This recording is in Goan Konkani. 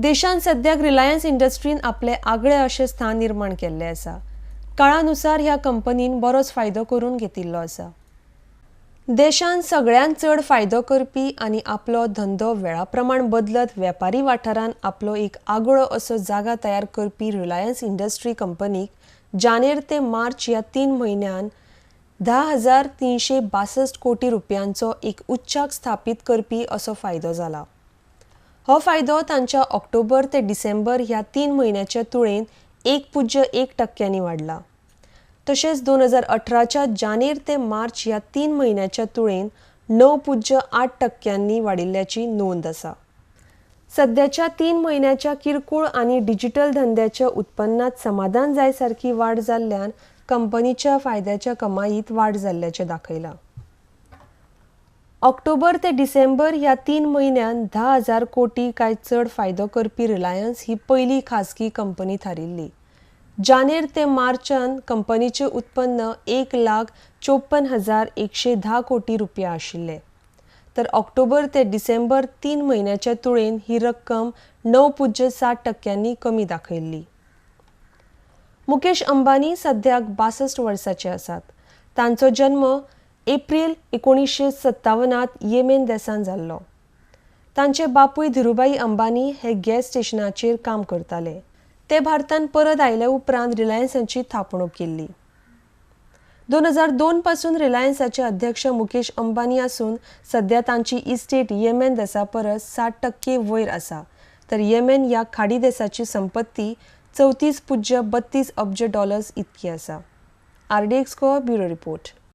देशांत सद्याक रिलायन्स इंडस्ट्रीन आपले आगळे अशें स्थान निर्माण केल्लें आसा. काळानुसार ह्या कंपनीन बरोच फायदो करून घेतिल्लो आसा. देशांत सगळ्यांत चड फायदो करपी आनी आपलो धंदो वेळाप्रमाण बदलत वेपारी वाठारांत आपलो एक आगळो असो जागा तयार करपी रिलायन्स इंडस्ट्री कंपनीक जानेर ते मार्च ह्या 3 म्हयन्यांत 10,362 कोटी रुपयांचो एक उच्चांक स्थापीत करपी असो फायदो जाला. हो फायदो तांच्या ऑक्टोबर ते डिसेंबर ह्या 3 म्हयन्याच्या तुळेंत 1.1% वाडला. तशेंच 2018च्या जानेर ते मार्च ह्या 3 म्हयन्याच्या तुळेंत 9.8% वाडिल्ल्याची नोंद आसा. सद्याच्या 3 म्हयन्याच्या किरकोळ आनी डिजिटल धंद्याच्या उत्पन्नात समाधान जायसारकी वाड जाल्ल्यान कंपनीच्या फायद्याच्या कमाईत वाड जाल्ल्याचें दाखयलां. ऑक्टोबर ते डिसेंबर ह्या 3 म्हयन्यांत 10,000 कोटी काय चड फायदो करपी रिलायन्स ही पयली खासगी कंपनी थारिल्ली. जानेर ते मार्चान कंपनीचे उत्पन्न 1,54,110 कोटी रुपया आशिल्ले, तर ऑक्टोबर ते डिसेंबर 3 म्हयन्याच्या तुळेन ही रक्कम 9.7% कमी दाखयल्ली. मुकेश अंबानी सद्याक 62 वर्साचे आसात. तांचो जन्म एप्रिल 1957 येमेन देशांत जाल्लो. तांचे बापूय धीरूभाई अंबानी हे गॅस स्टेशनाचेर काम करताले. ते भारतांत परत आयले उपरांत रिलायन्साची थापणूक केल्ली. 2002 पासून रिलायन्साचे अध्यक्ष मुकेश अंबानी आसून सद्या तांची इस्टेट येमेन देशा परस 60% वयर आसा, तर येमेन ह्या खाडी देशाची संपत्ती 34.32 अब्ज डॉलर्स इतकी आसा. RDX Goa bureau report.